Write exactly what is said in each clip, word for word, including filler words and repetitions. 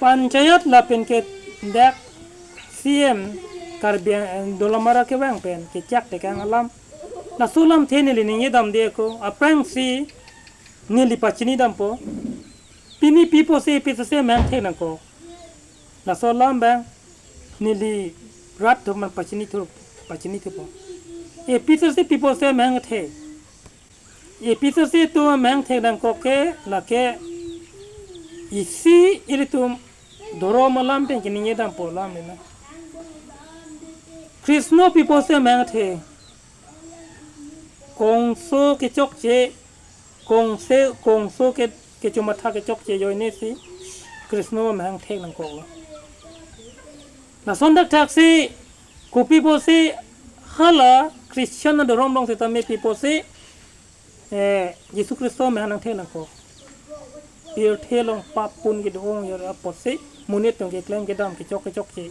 Panchayat lapen ke dak C M Karbi Ang-, Dolamara kevang pen kechak tekang alam. Laso alamthe neli ningje damde ako, aphrangsi neli pachini dampo. Pini pi apotsi A P H L C amahang thek nangkok? Laso alam abang neli rat atum aphan pachini thu, pachini thupo. A P H L C pi apotsi amahang thek? A P H L C atum amahang thek nangkok ke lake isi ilitum dhorom alam pen keningje dampo alam le na. Krishna pi apotsi amahang thek? Kongso kechokche, kongse, kongso ke, kechomatha kechokche ajoinesi Krishna amahang thek nangkoklo. Lason thakthak si kopi apotsi hala Christian adhorom along setame pi apotsi, eh, Jisu Khristo amahang nangthek nangkok? Pirthe along pap pun kedo-ong yor apotsi, monit atum keklem kedam kechok kechokche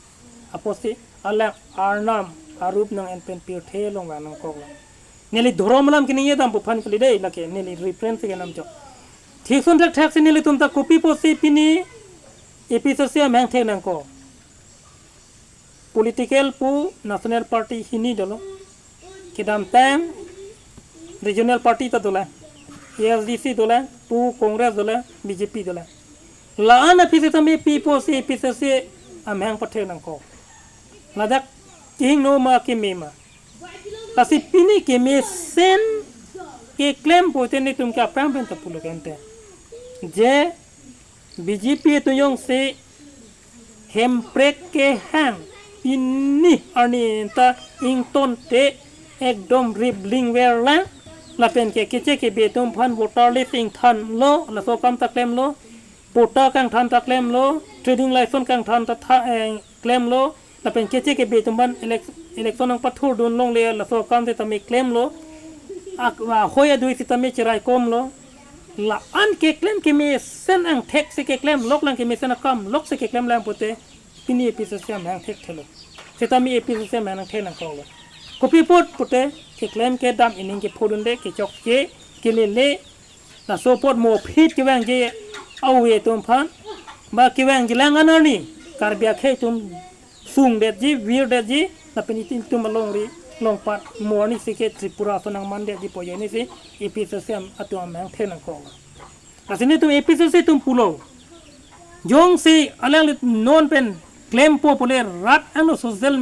apotsi, alang arnam arup nang-en pen pirthe along vang nangkoklo. Neli dhorom alam keningje dampo aphan kali dei, lake neli reference kenam chok. Thik ason thakthak si nelitum ta kopi apotsi pini A P H L C amahang thek nangkok? Political pu national party hini dolo. Kedamtang regional party ta dolang, A S D C dolang, pu Congress dolang, B J P dolang. La-an aphi setame pi apotsi A P H L C amahang pathek nangkok? Ladak kehingno ma keme ma? Lasi pini kemesen keklem pote nelitum ke aphrang pen ta pulo kente. Je B J P atum jongsi Hemprek kehang pini arni ta ingtonte ekdom rip lingver lang. Lapen ke keche kebe atum aphan voter list ingthanlo, laso akam ta klemlo. Patta kangthan ta klemlo, trading license kangthan ta tha, eh, klemlo. Lapen keche kebe atum aphan elec-, election nangpathurdun longle, laso akam setame klemlo. Ak-, ahoi adui setame cheraikomlo. La-an keklem kemesen angthek si keklem, lok lang kemesen akam lok si keklem lang pote pini A P H L C amahang thekthelo. Setame A P H L C amahang nangthek nangkoklo. Kopi apot pote keklem kedam ining kephodunde, kechokche, kelele, laso apot mo phit kevangji awe atum aphan, ba kevangji lang an arni Karbi akhei atum sungdetji, virdetji, lapen ilitum alongri longpat mo arnisi ke Tripura ason nangmandetji pu ajoinesi A P H L C atum amahang thek nangkok. Lasi nelitum A P H L C atum pulo, jongsi alangli non pen klempo pule rat ano social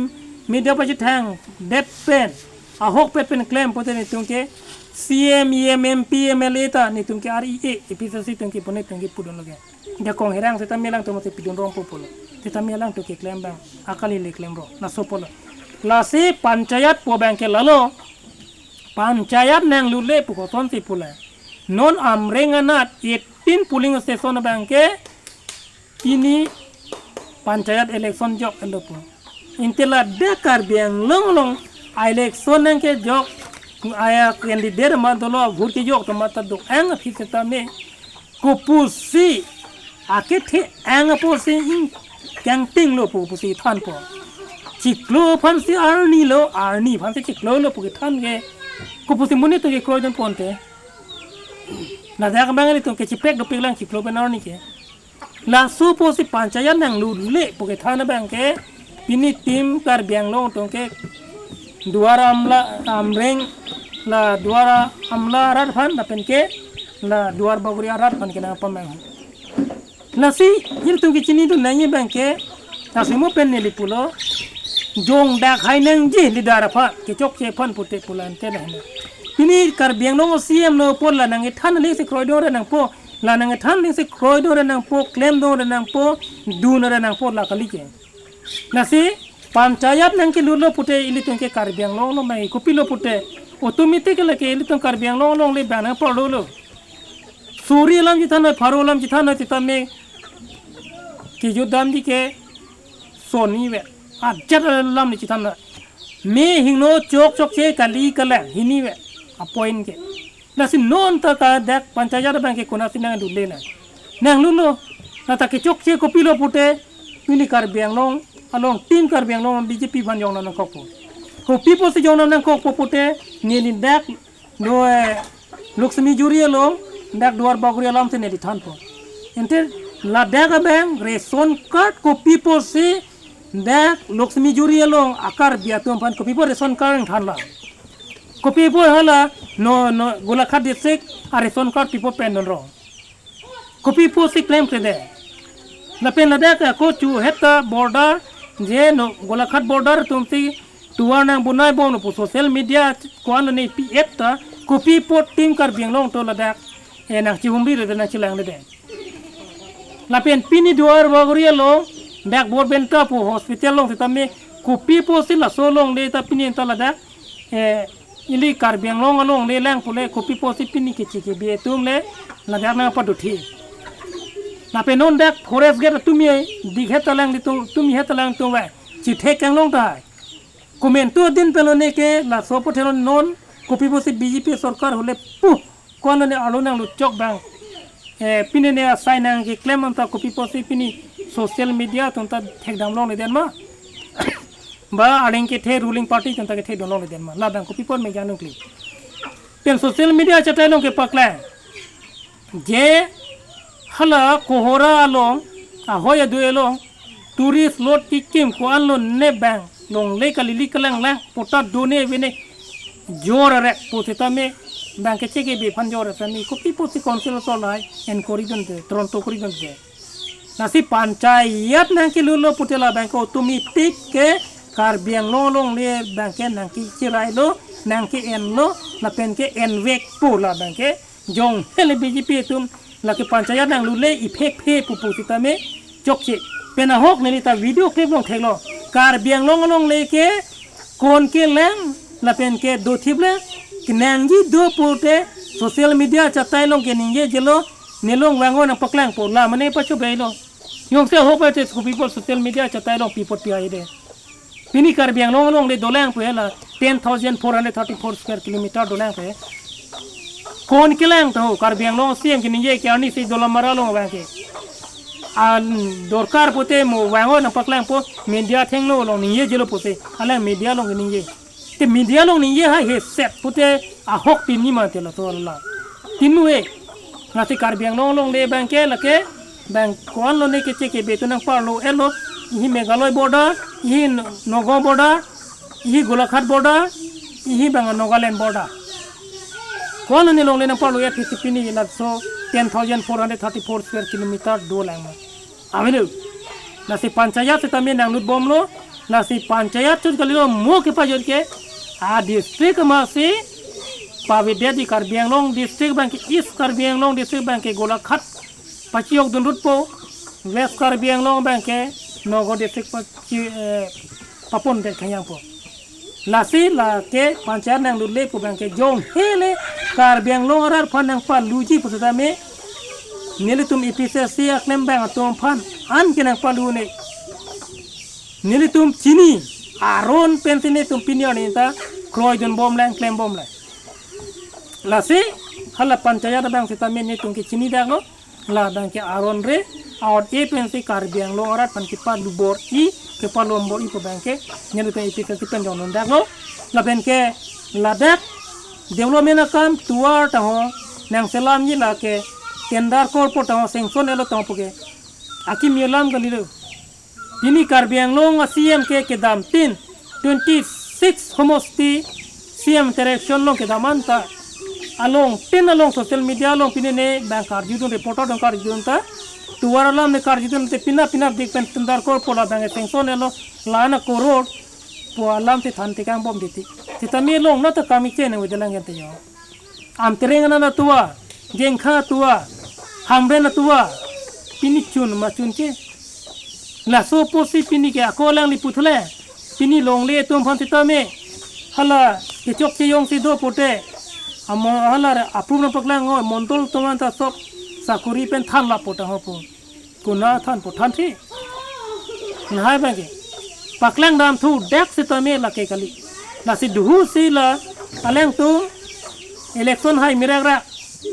media pachethangdet pen, ahokpet pen klem pote nelitum ke C M, E M, M P, M L A ta nelitum ke R E A, A P H L C atum ke pune atum ke pudunlo ke. Jakong Herang setame alangtum mate pidun rompo pulo. Setame alangtum keklem abang akali le klemro, laso pulo. Lasi panchayat pu abang ke lalo. Panchayat nanglule pu kosonsi pule? Non Amreng anat eighteen polling station abang ke pini panchayat election joklo pu. Inte ladak Karbi Anglong along election nangkejok, aya candidate ma dolo, vote kejok atum mata do-ang aphi setame, kopusi akethe-ang apotsi ingkangtinglo pu pusi thanpo. Chiklo aphansi arnilo, arni aphansi chiklolo pu kethan ke, kopusi monit atum kekroidun ponte? Ladak abang ilitum ke chiprek dopik lang chiklo pen arni ke. Laso apotsi panchayat nanglule pu kethan abang ke, pini team Karbi Anglong atum ke Duar Amla, Amreng, la Duar Amla arat aphan lapen ke la Duar Bagori arat aphan kenangpamang. Lasi ilitum kechinidun nangji abang ke, lasi mo pen neli pulo, jongdak hai nangji leader aphan, kechokche aphan pute pulo ante nahne. Pini Karbi Anglong C M no apot la nangkethan le si kroidun ra nangpo, la nangkethan le si kroidun ra nangpo, klemdun ra nangpo, dun ra nangpo, la kali ke. Lasi panchayat nangkelutlo pute ilitum ke Karbi Anglong along mai kopilo pute, automatic lake ilitum Karbi Anglong along le bang nangparlolo. Suri alam chethannoi, pharo alam chethannoi setame kejut damji ke sonni ave. Ajat alam le chethannoi. Me hingno chokchokche kali kalang hini ave. A point ke. Lasi non ta ka dak panchayat abang ke konatsi nangdunde na. Nanglulo. Na ta kechokche kopilo pute, pini Karbi Anglong along, team Karbi Anglong B J P aphan jongnam nangkokpo. Kopi apotsi jongnam nangkokpo pute, neli dak do, eh, Laxmi Juri along, dak Duar Bagori alam si neli thanpo. Ante Ladak abang ration card kopi pusi dak Laksmijuri along a-Karbi atum aphan kopi pu ration card nangthanlo. Kopi pu hala no, no, Golaghat district a-ration card pipo pen non rong. Kopi pusi klemkle de. Lapen ladak ako chu heta border je no Golaghat border atumsi tovar nangbonai bomlo pu social media ko-an lone pi-et ta kopi pu team Karbi Anglong atum ladak, eh, nangchihumri re de, nangchelang re de. Lapen pini Duar Bagori along dak Borbenta pu hospital along sitame kopi pusi laso alongle ta pini ta ladak, eh, ili Karbi Anglong alongle lang pule kopi pusi pini keche kebi atum le ladak nangpaduthi. Lapen non dak forest gate atum ye dik heta lang ditu, atum heta lang atum va chithek kanglong tahai. Komantu adin pen lone ke laso apothe lone non kopi pusi B J P sorkar hule pu ko-an lone arlo nangluchok abang, eh, pini ne asai nangkeklem anta kopi pusi pini social media atum ta thekdam longle den ma? Ba arleng kethe ruling party atum ta kethekdam longle den ma? Labang kopi pu me janu kli. Pen social media achatai along kepaklang je hala Kohora along, ahoi adui along tourist lot kekim ko-an lone abang longle kali ili kelang lang pota done vene jor arek pu sitame abang keche kebi aphan jor asani kopi pusi council aso lahai enquiry dunde, tronto kori dunde. Lasi panchayat nangkelut lo pute labang ke otomatik ke Karbi Anglong alongle abang ke nangkecherailo, nangke-enlo, lapen ke-envek pu labang ke jong hele B J P atum lake panchayat nanglutle iphek phe pupu sitame chokche. Pen ahok neli ta video clip along theklo. Karbi Anglong alongle ke kon kelang lapen ke dothip le kenangji do pute social media achatai along keningjelo, nelong vang-o nangpaklangpo, la mane pachobeilo. Jongsi ahok pute kopi pu social media achatai along pi apot pi-ai de. Pini Karbi Anglong alongle dolang pu hala ten thousand four hundred thirty-four square kilometer dolang pu. Kon kelang ta ho, Karbi Anglong C M keningje ke arnisi Dolamara along abang ke. An dorkar pute mo vang-o nangpaklangpo, media athengno along ningjelo pute, alang media along keningje. Te media along ningje hai heset pute ahok pini ma te laso la. Tinu he. Lasi Karbi Anglong alongle abang ke lake abang ko-an lone keche kebi atum nangparlo-etlo, ihi Meghalaya border, ihi Nagaon border, ihi Golaghat border, ihi abang Nagaland border. Ko-an lone longle nangparlo-et pisi pini laso ten thousand four hundred thirty-four square kilometer dolang ma? Avelo. Lasi panchayat sitame nanglut bomlo. Lasi panchayat chot kalilo mo kepajor ke a-district masi pavedetji, Karbi Anglong district abang ke East Karbi Anglong district abang ke Golaghat pachejok dunrutpo, West Karbi Anglong abang ke Nagaon district pachi, eh, papondet khanyangpo. Lasi lake panchayat nanglutle pu abang ke jong hele Karbi Anglong arat aphan nangpaluji pu sitame nelitum A P H L C aklembang atum aphan an ke nangpalu ne. Nelitum chini aron pensi netum pini arni ta kroidun bomlang, klem bomlang. Lasi hala panchayat abang sitame netum ke chinidaklo. Labang ke aron re, aron e pensi Karbi Anglong arat aphan kepalu bor-i, kepalu bor-i pu abang ke nelitum A P H L C pen jong nundaklo. Lapen ke ladak development akam tovar ta ho nangselamji, lake tender korpo ta ho, sanction-etlo ta ho pu ke akimi alam kalilo. Pini Karbi Anglong a-C M ke kedamtin twenty-six homosti C M interaction along kedam anta along tin along social media along pini ne abang karjudun, reporter atum karjudun ta tovar alam ne karjudun te pina pina dik pen tender korpo, labang sanction-etlo, la-an a-crore pu alam te than tekang bom titi. Sitame longnat akam iche ne udelang gente yo. Amtereng anan atovar, Jengkha atovar, Hamren atovar, pini chun ma chunche. Laso pusi pini ke ako alangli puthule, pini longle atum aphan sitame hala kechokche jongsi do pute, amo hala approve nangpaklang-o, mondol atum anta sob sakori pen thanlap pute ho pu. Konat thanpo, thanthi. Lahai abang ke paklang dam thudak sitame lake kali. Lasi duhu si la alangtum election hai mirak ra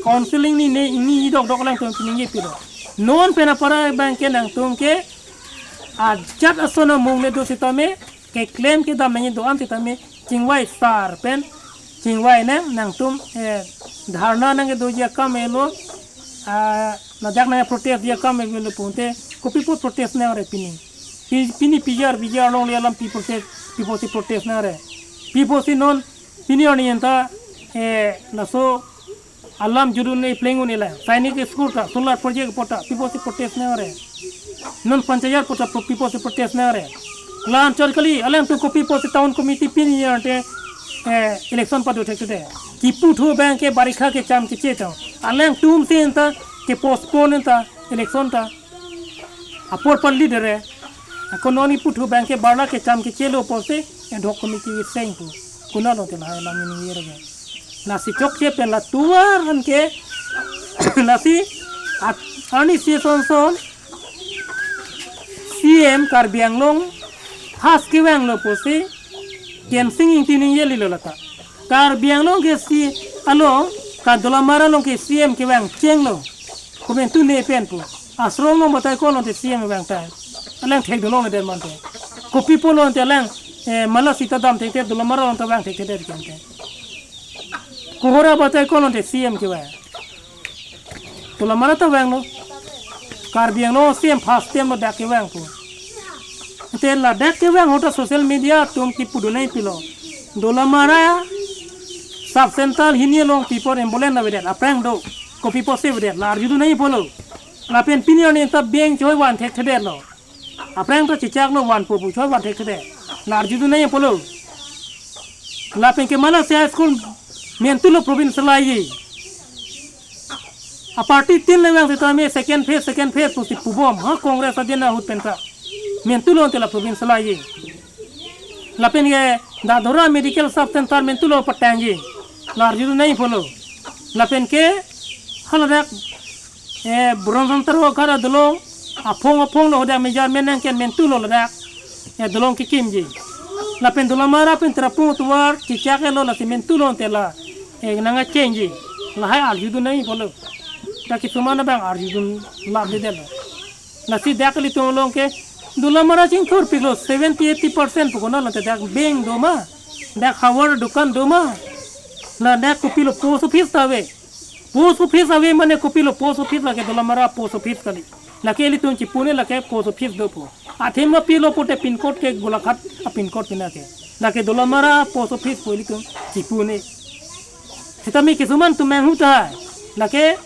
counseling ni ne ingni dokdok alangtum piningje pilo. Non pen apara abang ke nangtum ke ajat ason amung le do sitame keklem kedam nangji do-an sitame chingvai sar pen chingvai nang, nangtum, eh, dharna nangkedoji akam elo, ah, Ladak nangprotest dia kam ave lo pute, kopi apot protest nangre pini? Pi-, pini P G R, P G R longle alam pi protest, pi apotsi protest nangre? Pi apotsi non, pini arni anta, eh, laso alam judun ne pleng un ila. Sainik school ta, solar project apot ta, pi apotsi protest nangre? Non Panchayat apot ta, pi apotsi protest nangre? La-anchot kali, alangtum kopi apotsi town committee pini ante, eh, election pado thekthedet? Kipu thu abang ke barikha kecham keche tang. Alangtum si anta ke postpone anta election ta. Apor pali dere. Ako non kipu thu abang ke barla kecham kechelo apotsi ad hoc committee seng pu. Konatlo te lahai alam ningje lagi? Lasi chokche pen la tovar an ke, lasi at-, arnisi asonson C M Karbi Anglong has kevanglo pusi Kensing Ingti ningje kalilo lata. Karbi Anglong ke si along, ka Dolamara along ke C M kevang chenglo. Komantu ne pen pu. Asrong along batai ko along te C M vang tai. Alang thek dolo nge der mante. Kopi apot along te alang, eh, mala sita dam thekthedet, Dolamara along ta vang thekthedet kente. Kohora batai ko along te C M kevang. Dolamara ta vanglo. Karbi Anglong C M first time lo dak kevang pu. Te ladak kevang ahut ta social media atum kipudun nangpilo. Dolamara sub center hini along pi apot ambulance avedet, aphrang do. Kopi apotsi avedet, la arjudun nangji pulo. Lapen pini arni ta beng choi van thekthedetlo. Aphrang ta chechaklo vanpo pu choi van thekthedet. La arjudun nangji pulo. Lapen ke Manasi High School mentulo provincialize. A party tin le vang sitame second phase, second phase pusi pubom. Ha, Congress adin ahut pen ta. Mentulo ante la provincialize. Lapen ke Dadora Medical Sub Center mentulo patangji. La arjudun nangji pulo. Lapen ke haladak, eh, Bronze Center ho kara dolong. Aphong aphong lo hadak measurement nangke mentulo ladak. Eh, dolong kekimji. Lapen Dolamara pen Tirapung atovar chechak-etlo, lasi mentulo ante la, eh, nangkechengji. Lahai arjudun nangji pulo. Dak kisuman abang arjudun lapdedetlo. Lasi dak ilitum along ke Dolamara chingthurpiklo seventy eighty percent pu konatlo te, dak bank do ma, dak hardware dukan do ma, ladak kopilo post office ta ave. Post office ave mane kopilo post office, lake Dolamara post office kali. Lake ilitum chipu-un-e lake post office do pu. Athema pilo pute pin code ke Golaghat a pin code pina ke. Lake Dolamara post office pu ilitum chipu-un-e. Sitame kisuman atum manghu tahai. Lake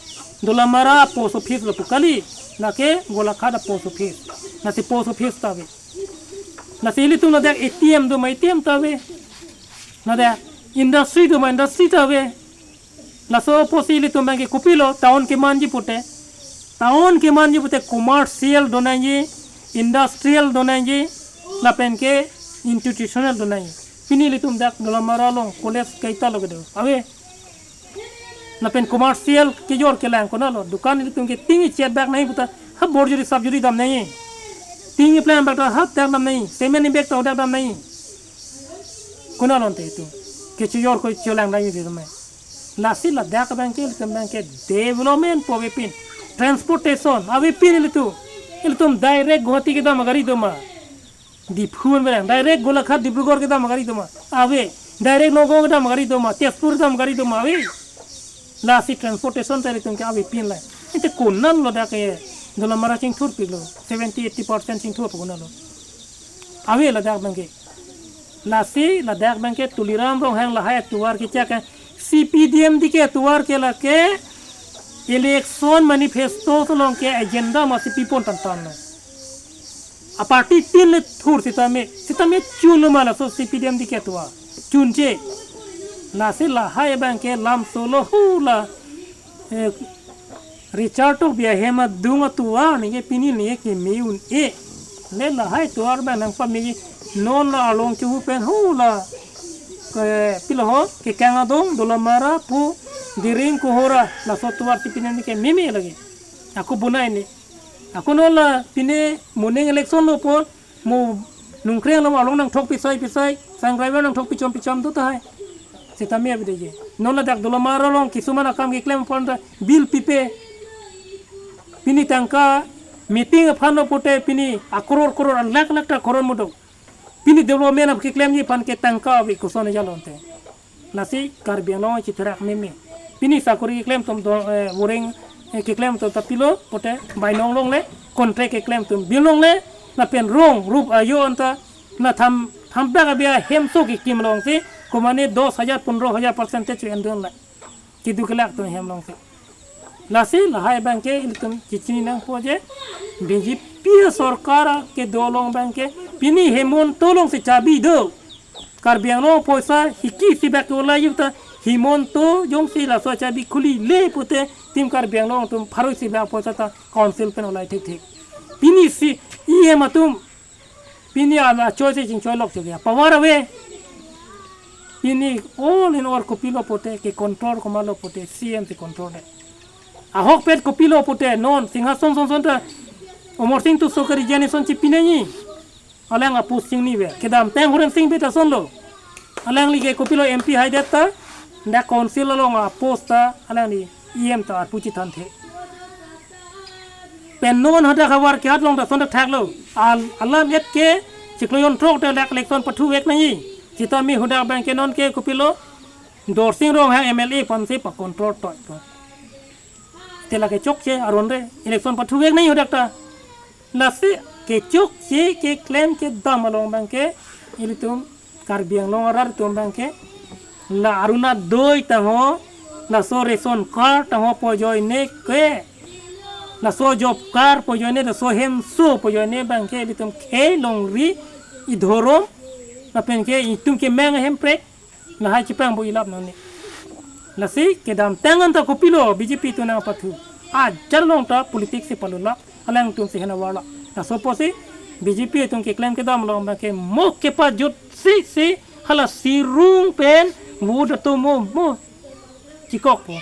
Dolamara post office lo pu kali. Lake Golaghat a post office. Lasi post office ta ave. Lasi ilitum ladak A T M do ma, A T M ta ave. Ladak industry do ma, industry ta ave. Laso apotsi ilitum abang ke kopilo, town kemanji pute. Town kemanji pute commercial do nangji, industrial do nangji, lapen ke institutional do nangji. Pini ilitum dak Dolamara along college kaita lo kedo? Ave. Lapen commercial kejor kelang konatlo? Dukan ilitum ke ting ichet bak nangji puta, ha, borjuri sapjuri dam nangji. Ting iplang bak ta ha, dak dam nangji. Cement ibag ta dak dam nangji. Konatlo ante itum kechejor ko chelang nangji di mai. Lasi ladak abang ke, ilitum abang ke development pu avepin. Transportation avepin ilitum. Ilitum direct Guwahati kedam agari do ma? Diphu an berang. Direct Golaghat Dibrugarh kedam agari do ma? Ave. Direct Nagaon kedam agari do ma? Tezpur kedam agari do ma? Ave. Lasi transportation ta ilitum ke avepin la. Ante konatlo dak ke Dolamara chingthurpiklo? Seventy eighty percent chingthur pu konatlo? Ave ladak abang ke. Lasi ladak abang ke Tuliram Ronghang lahai atovar kechak ke, C P D M D K atovar ke lake election manifesto along ke agenda masi pipon tangtang lo. A party tin le thur sitame, sitame chunlo ma laso C P D M D K atovar? Chunche. Lasi lahai abang ke lam solo hula, eh, Richard Tokbi ahem adung atovar neke pini neke keme un-e. Le lahai atovar abang nangpame, non la along kehu pen hula, ke pilo ho, Kekang Adong, Dolamara pu, Diring, Kohora, laso atovar si pini neke meme lagi. Ako bonai ne. Ako non la pini moning election lo pon, mo nungkreng lo along nangthok pisai pisai, sang driver nangthok pichom pichom do tahai. Sitame avedet ke. Non ladak Dolamara along kisuman akam keklem pon ta bill pipe. Pini tangka meeting aphan lo pute pini akoror koror, alakh lakh ta koror mudo. Pini development ap keklemji aphan ke tangka ave, koson jalo ante? Lasi Karbi Anglong chitherak meme. Pini sakori keklem atum do, eh, voreng eh, keklem atum ta pilo pote bainong longle, contract keklem atum bin longle, lapen rong rup ajo anta na tham thamprak abi ahemso kekim alongsi komane dos hajar, pondro hajar percentage endun la. Keduk kelak atum hem alongsi. Lasi lahai abangke ilitum kechini nangpo je B J P sorkar kedo along abangke pini Himanta alongsi chabi do. Karbi Anglong apoisa hiki si bak ola yukta Himanta jongsi laso chabi khuli le pute tim Karbi Anglong atum pharo isi bak apoisa ta council pen olai thekthek. Pini si E M atum pini a, a choice chingchoi lok chok ya. Power ave. Pini all in all kopilo pote ke control komatlo pote C M si control de. Ahokpet kopilo pote non Singhason son son ta Amarsing Tisso kari jani son chipinangi. Alang a post chingni ve. Kedamtang Horensing Bey ta sonlo. Alangli ke kopilo M P haidet ta, dak council along a post ta, alangli E M ta arpu chethanthe. Pen non hadak havar ke hat long ta son ta thaklo. Al-, alam et ke chiklo jon throk ta dak election pathuvek nangji. Sitame hadak abangke non ke kopilo Dorsing Ronghang M L A aphansi pa control toi ko. Te lake chokche aron re election pathuvek nangji hadak ta. Lasi kechokche keklem kedam along abangke ilitum Karbi Anglong arat atum abangke la Orunodoi ta ho, laso ration card ta ho pajoine ke, laso job card pajoine, laso hemso pajoine abangke ilitum khei longri, idhorom lapen ke itum kemang ahemprek lahai chipang bo ilap nang ne. Lasi kedamtang anta kopilo B J P atum nangpathu. Ajar along ta politics si palulak, alangtum si hena warlak. Laso apotsi B J P atum keklem kedam along abangke mo kepajut si si hala sirung pen vote atum mo mo chikokpo.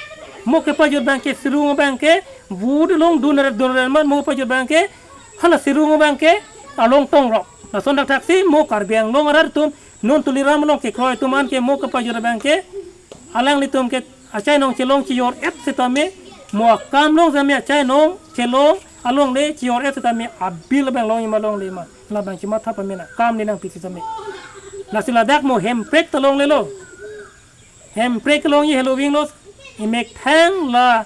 Mo kepajut abangke sirung abangke vote along dunare dunare mat mo kepajut abangke hala sirung abangke along tongrok. Lason dak thaksi mo Karbi Anglong arat atum non Tuliram along kekroi atum anke mo kepajut abangke alanglitum ke achainong chelong chijor et setame mo akam long setame achainong chelong alongle chijor et setame abil abang longji ma longle ma labang chimatha pamena kam ni nangpi setame. Lasi ladak mo hemprek ta longlelo. Hemprek longji helo vinglo, emethang la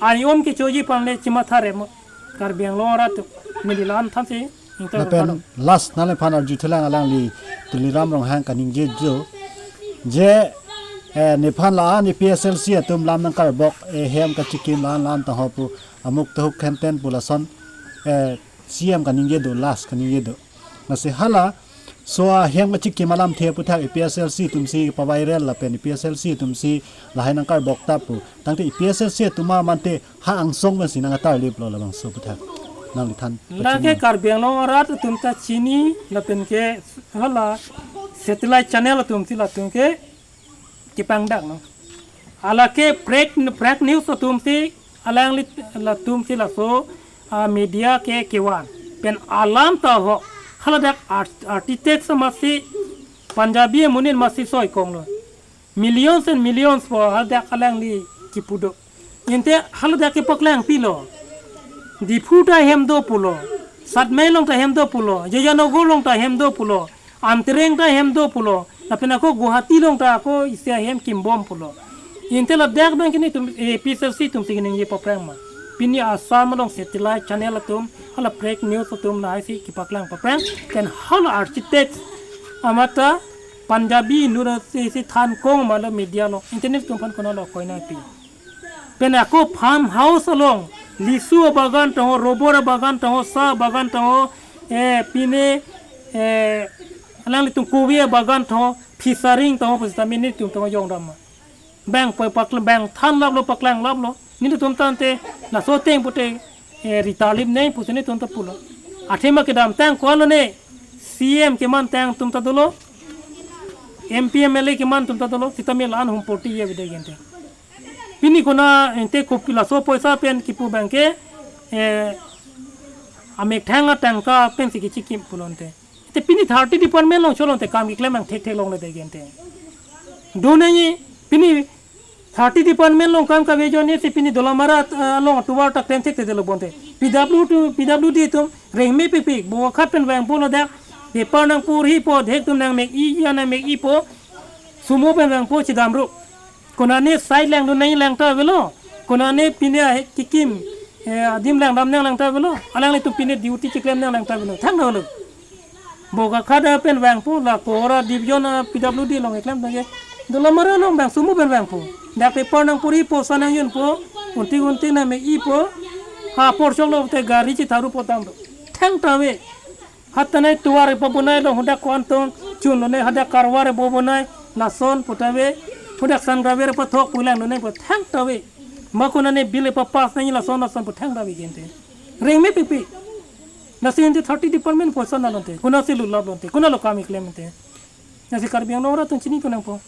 ayon kechoji aphan le chimatha remo. Karbi Anglong arat atum mili la-an thansi ingta lapen last nangliphan arjuthulang alangli Tuliram Ronghang kaningje do je, eh, nephan la-an A P H L C atum lam nangkarbok, eh, hem kachikim la-an la-an ta ho pu amuk tahuk khenten pu lason, eh, C M kaningje do, last kaningje do. Lasi hala so ahem kachikim alamthe aputhak A P H L C atumsi paviral lapen A P H L C atumsi lahai nangkarbok ta pu. Tangte A P H L C atum amante ha angsong pensi nangkatarliplo labangso aputhak. Nangliphan lake pachini. Karbi Anglong arat atum ta chini lapen ke hala satellite channel atumsi latum ke kepangdaklo. Hala ke fake, fake news atumsi alangli latumsi laso, ah, media ke kevan. Pen alam ta ho haladak art-, architect masi Punjabi amonit masi soi konglo. Millions and millions po hadak alangli kipu do. Ante haladak kepaklang pilo. Diphu ta hem do pulo. Satmai along ta hem do pulo. Jayanagar along ta hem do pulo. Amtereng ta hem do pulo. Lapen ako Guwahati along ta ako isi ahem kimbom pulo. Ante ladak abangke netum A P H L C atumsi keningje paprang ma. Pini Assam along satellite channel atum, hala fake news atum lahai si kepaklang paprang. Pen hala architect amat ta Punjabi inut si, si than kong ma lo media along. Ante netum aphan konatlo koinai pi. Pen ako farm house along, lisu abagan ta ho, rubber abagan ta ho, sa abagan ta ho, eh, pine, eh, alanglitum kobi abagan ta ho, fishery ta ho, pusita mini tum ta ho jongdam ma. Bang pa-, pakl-, bang thanlaplo, paklanglaplo, netum tangte, laso ateng pute, eh, ritalip nei, pusi netum ta pulo. Athema kedamtang ko-an lo ne, C M kemantang atum ta dolo, M P M L A keman atum ta dolo, sitame la-an humpoti ye bide gente. Pini konat ante kopi laso poisa pen kipu abangke, eh, amethang atangka pensi kichikim pulo ante. Te pini thirty department along cholo ante kam keklem ang thekthek longle de gente. Donangi pini thirty department along kam kave ajoine si pini Dolamara, eh, along atovar ta klem thekthedetlo bonte. P W D, P W D atum rengme pipik, bo khat pen vangpo ladak, paper nangporhipo, dhek atum nangmek-i, ya nangmek-ipo, sumo pen vangpo chidamro. Konane side langdun nangji lang ta avelo. Konane pine ahe kikim, eh, adim langdam nanglang ta avelo. Alanglitum pine duty chiklem nanglang ta avelo. Thangta lo. Bokakhada pen vangpo, la Kohora division a P W D along keklem tangke. Dolamara along vang, sumo pen vangpo. Dak paper nangpuri po, sa nangjunpo. Unti unti name-ipo. Ha apor choklo te gari chitharupo tanglo. Thangta ave. Hatanai tovar pabonai along hadak ko-an tong chunlone, hadak karvar pabonai lason puta ave, hadak sanggraver pathok pu langlone pu thangta ave. Ma konane bill papass nangji lason lason pu thangta ave gente. Rengme pipi. Lasi ante thirty department poisa nanglo ante. Konatsi lulap lo ante. Konatlo kam keklem ante. Lasi Karbi Anglong arat atum chinithu nangpo.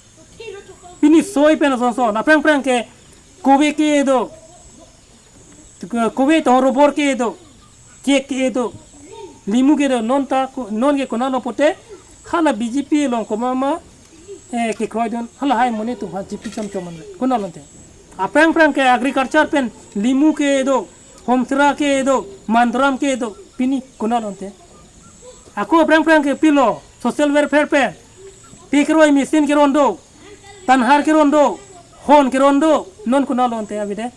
Pini soi pen asonson. Aphrang phrang ke kove ke do. Kove to, rubber ke do, cake ke do, limu ke do, non ta ko-, non ke konatlo pulote, hala B J P along komat ma, eh, kekroidun, halahai monit atum aphan chipi chom chom an, konatlo ante. Aphrang phrang ke agriculture pen, limu ke do, homsera ke do, mandaram ke do, pini konatlo ante. Ako aphrang phrang ke pilo, social welfare pen, pi keroi machine keron do, tanhar keron do, hon keron do, non konatlo ante abide.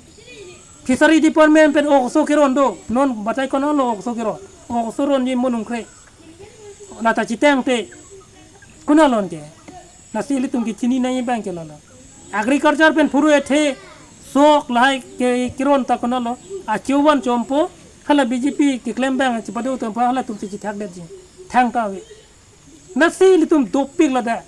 Fishery department pen ok aso keron do, non batai konatlo ok aso keron. Ok aso ronji monung kre. Lata chitang te. Konatlo ante. Lasi ilitum kechini nangji abang ke lalo. Agriculture pen phuru ethe sok lahai ke keron ta konatlo. Achevan chompo hala B J P keklem abang chipado atum aphan halatum si chithak detji. Thangta ave. Lasi ilitum dopik ladak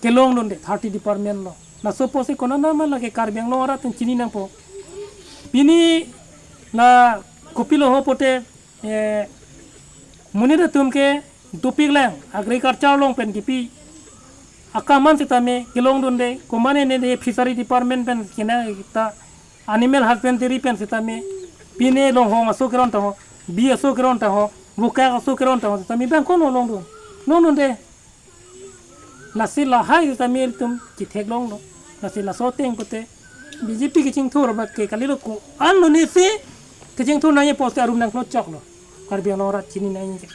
kelongdunde thirty department lo. Laso apotsi konatna ma lake Karbi Anglong arat atum chini nangpo. Pini la kopilo ho pulote, eh, monit atum ke dopik lang agriculture along pen kipi akam an sitame kelongdunde, komatne ne de fishery department pen kena ta animal husbandry pen sitame, pine longhong aso keron ta ho, bi aso keron ta ho, vokak aso keron ta ho, sitame abang ko longdun. Longdunde. Lasi lahai sitame ilitum chitheklonglo. Lasi laso ateng pulote B J P kechingthur abang ke kalilo, ko-anlo nesi kechingthur nangji apotsi arum nangklo choklo. Karbi Anglong arat chini nangji.